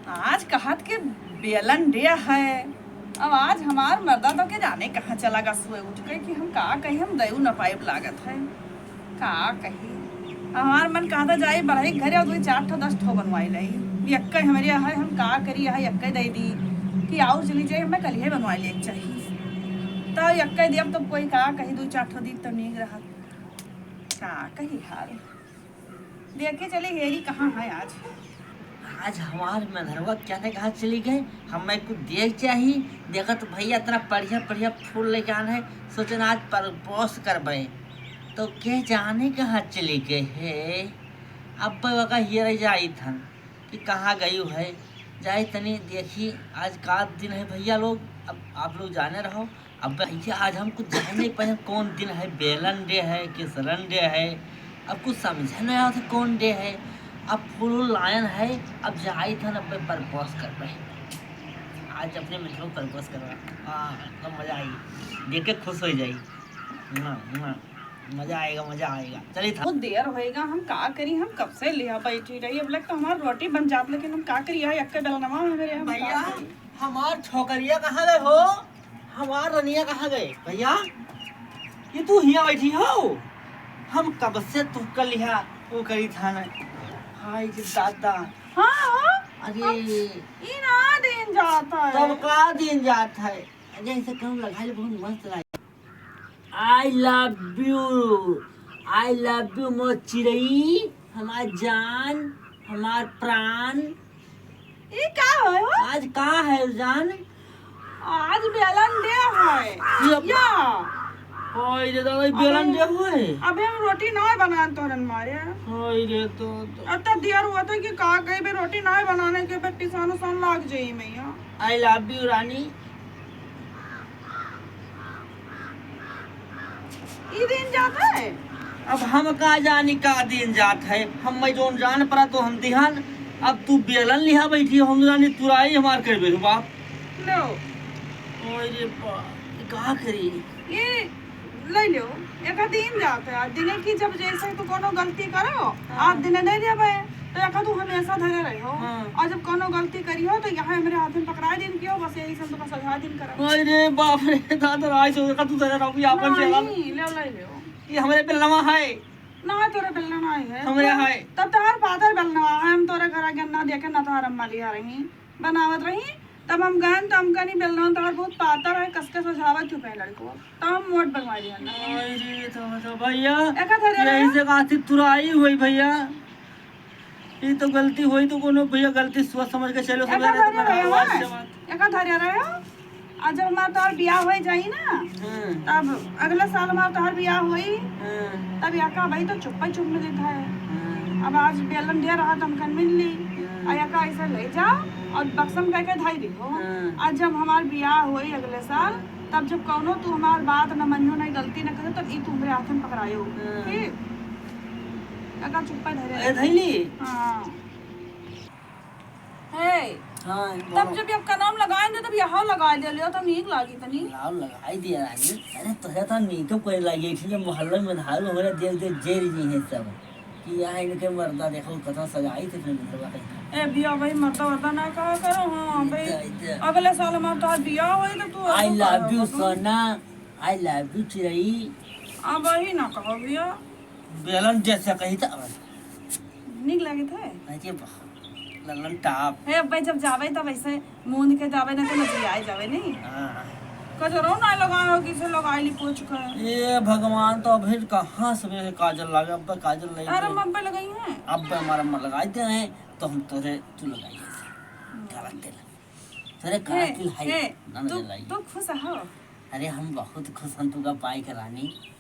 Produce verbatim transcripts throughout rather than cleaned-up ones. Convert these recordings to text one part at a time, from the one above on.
आज कहत के बेलन डे है। अब आज हमार मर्दा तो के जाने कहाँ चला गा सुबह उठ के कि हम का कही, हम दयू न पाइब लागत है। का कही, हमार मन कहता जाई बढ़ई के घरे और दुई चार ठो दस ठो बनवाई लाई। यक्के हमरे है, हम का करी, यह यक्के दे दी कि आउर चली जाई, हमें कलिहे बनवाई ले के चाहिए। तो यक्के दियब तो कोई का कही, दुई चार ठो दी तो नीक रहत। का कही हाल। देखे चली हेरी कहाँ है आज। आज हमार मेहरवा क्या ने कहाँ चली गए, हमें कुछ देख चाही। देखत भैया इतना बढ़िया बढ़िया फूल लेके आन है, सोचन आज परपोज करबे, तो के जाने कहाँ चली गए है। अब वका हियर जाई थन कि कहाँ गई है, जाई तनी देखी आज का दिन है भैया लोग। अब आप लोग जाने रहो। अब भैया, आज हम कुछ जान नहीं पाए, कौन दिन है, बेलन डे है कि सलन डे है, अब कुछ समझे नहीं आवत है कौन डे है। अब फूल उल लायन है, अब जाई थन अब परपोज करबे। आज अपने मित्र को परपोज करबा, हाँ, तो मजा आई, देख के खुश हो जाई। हाँ, हाँ, मजा आएगा, मजा आएगा। चली था। बहुत देर होएगा, हम का करी, हम कब से लिया बैठी रही। अब लग तो हमार रोटी बन जात, लेकिन हम का करी, यहाँ एक बेलनवा है मेरे, हम का भैया, करी? हमार छोकरिया कहाँ गए हो? हमार रनिया कहाँ गए भैया? ये तू हियाँ बैठी हो? हम कब से तू कर लिहा, वो करी था ना। हाय रे दादा। हाँ, हाँ। अरे। ई ना दिन जात है। तब का दिन जात है? अरे ऐसे काम लगा ले, बहुत मस्त लागे। I love you, I love you मोर चिरई, हमार जान, हमार प्राण। ई का है हो? आज का है जान? आज बेलन डे है। ये अब या। हाय रे दादा, ई बेलन अबे, डे है। अबे हम रोटी ना बनान तोरन मारे। हाय रे तो, तो। अब तो दियर हुआ था कि का कही बे रोटी ना बनाने के बे पिसान उसान लाग जाई मैया। I love you रानी। ई दिन जात है? अब हम का जानी का दिन जात है, हम मैं जौन जान पड़ा तो हम दिहन। अब तू बेलन लिहा बैठी, हम जानी तुराई हमार कर बेरू बाप। लो। ओए रे बा, ई का करी? ये ले लो, एक दिन जात है, आज दिने की जब जैसे तू कोनो गलती करो, हाँ। आज दिने दे देबे, तो एक तू हमेशा धरे रहो। हाँ। और जब कोनो गलती करियो, तो यहाँ हमरे हाथ में पकड़ा दिन कियो, बस यही से हम तुका सजा दिन करब। अरे बाप रे, दादा, आज तो एक तू धरे रहो, ये अपन से अलग। नहीं, ले, ले लो। ये हमरे बेलनवा है। ना, तोरे बेलना नहीं है। हमरे तो, है। तब तोहार पातर बेलनवा है, हम तोरे घर आगे ना देखे, ना तोहार अम्मा लिया रही, बनावत रही। तब हम गएन, तब हम कहनी, "बेलनवा तोहार बहुत पातर है, कस के सजावत क्यों पे लड़को?" तब हम मोट बनवा लिया ना। ओए रे, तो, तो भैया, एका धरे यही रहे। से काथी तुराई हुई भैया। ई तो गलती हुई तो कोनो भैया गलती सोच समझ के चलो, एका समझ रहे तो धरे रहे, हाँ, हाँ। अच्छी बात। एका धरे रहे। आ जब हमार तोहार बियाह होई जाई ना, हाँ। तब अगले साल हमार तोहार बियाह होई, हाँ। तब एका भाई तो चुप्पे चुप मिलित है। हाँ। अब आज बेलन ढेर रहा, तो हमकन मिल ली। हाँ। आ एका ऐसे ले जाओ और बक्सम करके धाई दी हो। हाँ। आ जब हमार बियाह होई अगले साल, तब जब कौनो तू हमार बात न मनियो, न गलती न करे, तब ई तू हमरे हाथ में पकड़ायो। हाँ। ठीक? एका चुप्पे धरे ए, रहो। धैली? हाँ। हे, हाँ, तब बोलो। जब एका नाम लगाए दे, तब यहाँ लगाए दे लियो, तो नीक लागी तनी। लाव लगाई दिया रानी। अरे, तोहे तो नीक कोई लागे, इसलिए मोहल्ला में धारू हमरा देख देख जेर जी हैं सब। कि यहाँ इनके मर्दा देखो, कतना सजाई थे अपने मित्रवा कहीं। ए, बिया भाई, मर्दा वर्दा ना कहा करो, हाँ, भाई। इधर, इधर। अगले साल हमार तोहार बियाह होई, तो तू I ऐसा love करो, you, तुम। सोना, I love you, चिरई। अब वही ना कहो, बिया। बेलन जैसे कही था। नीक लागत है? अरे वाह, ललन टॉप। हे अब्बे, जब जावे तब ऐसे मूंद के जावे, ना तो नजरियाए जावे, नहीं? हाँ। कजरो ना लगाए हो, किसे लगाए ली पोछ के? ए भगवान, तो अभी कहाँ से मेरे काजल लागे, अब्बे काजल नहीं अरे, लगे। हम अब्बे लगाई हैं। अब्बे हमारा मन लगाई दे हैं, तो हम तोरे, तू लगाई ऐसे। हम्म। काला तिल। तोरे काला हे, तिल है, हे, ना तू, नजर लाई। तू खुश हो? अरे, हम बहुत खुश हन तुका पाई के रानी।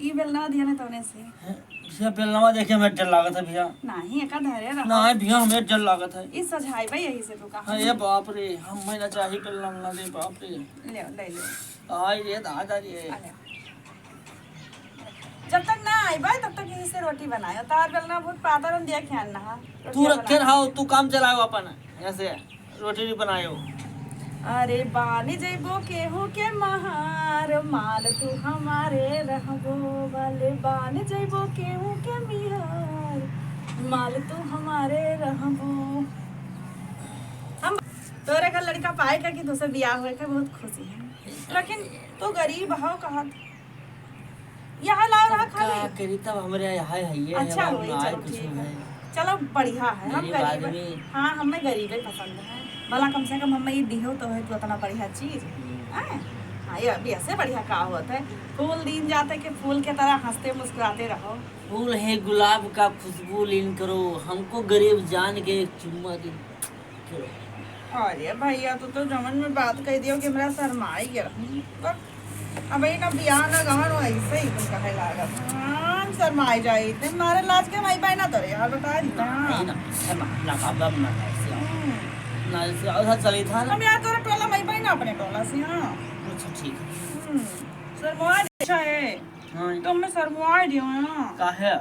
ई बेलना दिया ने तोने से। हैं, भैया, बेलनवा देखे हमें डर लागत है, भैया। नहीं, एका धरे रहो। नहीं, भैया, हमें डर लागत है। ई सजाइबे यही से तू का। हाँ, ये बाप रे, हम मैं ना चाही बेलना ना दे, बाप रे। ले, ले, ले। आई रे, दादा रे। आ ले। जब तक ना आइबे, तब तक यही से रोटी बनायो। तार बेलना बहुत पातर हम दिया ख्याल ना हा। तू रोटियां रखे बनाए। रहो, तू काम चलाओ अपन, ऐसे। रोटी नहीं बनायो। अरे बान जइबो केहू के महार, माल तू हमारे रहबो, वाले बान जइबो केहू के मिहार, माल तू हमारे रहबो। तोरे का लड़का पाए का कि तोसे बियाह होए का बहुत खुशी है, लेकिन तू गरीब हो कहत। यहाँ लाओ रहा खा का ले। करी तब हमरे यहाँ है, ये अच्छा, है, वही, ना आए चलो, कुछ ठीक है। है। चलो, बढ़िया है, हम गरीब गरीब है। आदमी। हाँ, हमें गरीबे पसंद है। भला कम से कम हमें ये दिहो तो है, तू इतना बढ़िया चीज। हम्म। हैं? हाँ, ये अभी ऐसे बढ़िया का होत है? फूल दीन जाते कि फूल के तरह हंसते मुस्कुराते रहो। फूल है गुलाब का, खुशबू लीन करो, हमको गरीब जान के एक चुम्मा दे। अरे भैया, तू तो जवन में बात कह दियो कि हमरा शर्माई गया। अब ई ना बियाह ना गवन, ऐसे ही तुम कहे लागत। हाँ, हम शर्माई जाई, ते मारे लाज के माई पाई ना तोरे यार, बता दी। नहीं ना, शर्मा ना, बाबा ना, ऐसे आओ। हम्म। ना, ऐसे आओ, उधर चली था ना। हम यार तोरे टोला माई पाई ना अपने टोला से, हाँ। अच्छा, ठीक है। हम्म, शर्मा अच्छा है। हाँ। तो मैं शर्मा दियो ना। काहे?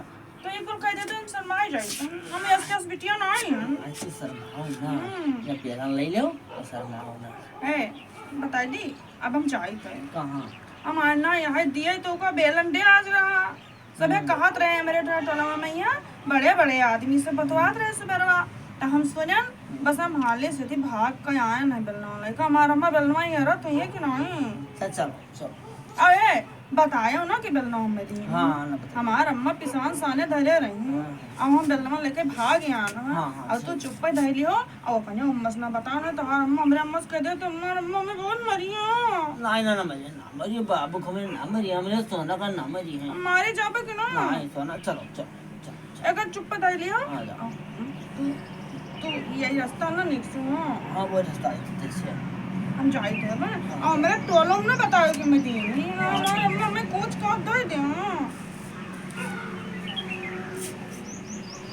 तो ये कुल कह देते हम शर्माई जाई, हम, हम एस के एस बिटिया ना आई हैं। ऐसे शर्माओ ना, हम्म। या बेलन ले लो और शर्माओ ना। ए, बताई दी, अब हम जाई तो। कहाँ? हमार ना यहाँ दिए तो का बेलन दे आज रहा। सबे हम्म। कहत रहे मेरे टोला में, यहाँ बड़े बड़े आदमी से बतवात रहे सुबेरवा। तो हम सोचन, हम्म। बस हम हाले से थी भाग के आए नहीं बेलनवा लेके। हमार अम्मा बेलनवा ही हरत हुई है कि नहीं? चल, चल, चल। अरे, बतायो ना कि बेलनवा में दी। हाँ, ना बतायो। हमार अम्मा पिसान साने धरे रही। हाँ। अब हम बेलनवा लेके भाग यहाँ ना। हाँ, हाँ, अब तू सही। चुप्पे धैली हो, अब अपने अम्मा से ना बताओ ना, तोहार अम्मा हमरे अम्मा से कह दे तो हमार अम्मा में बहुत मरियो। नहीं, ना, ना मरियो, ना मरियो, बाबू को हमरे ना मरियो, हमरे सोना का ना मरियो है। मारे जाबे कि ना? नहीं, सोना, चलो, चलो, चलो, चलो। एक चुप्पे धैली हो। हाँ, जाओ। तू, तू यही रास्ता ना निकसू, हाँ। हाँ, वो रास्ता है, जैसे। हम जाई थे, बस। हाँ। और मेरे टोलो में ना बताओ कि मैं दी नहीं, हाँ, हमारे ठीक। अम्मा हमें कुछ कर दे दे, हाँ।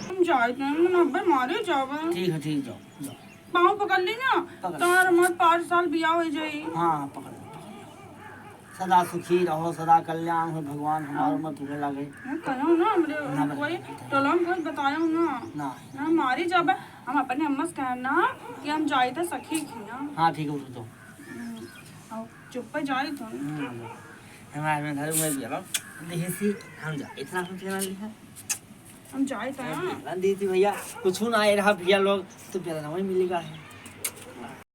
हम जाई थे, हम अब्बे मारे जावे। ठीक है, ठीक, जाओ, जाओ। पाँव पकड़ ली ना, पकड़। तोहार हमार पाँच साल बियाह हो जाई। हाँ, पकड़ लो, पकड़ लो। सदा सुखी रहो, सदा कल्याण हो, भगवान हमार हाँ। उम्र पूरे लागे। मैं कहूँ ना, हमरे ना, कोई ना, ना। टोला में कोई बतायो ना। ना। ना, मारी जाबे, हम अपने अम्मा से कहना कि हम जाई थे सखी खिया। हाँ, ठीक है, उठ जाओ। हम्म, और चुप्पे जाई तो। हम्म, हमारे में घर में भी अलग, देसी हम जा, इतना हम चला लिया। हम जाई तो। हाँ, दी थी भैया, कुछ ना आए रहा भैया लोग, तो बेलनवा ही मिलेगा है।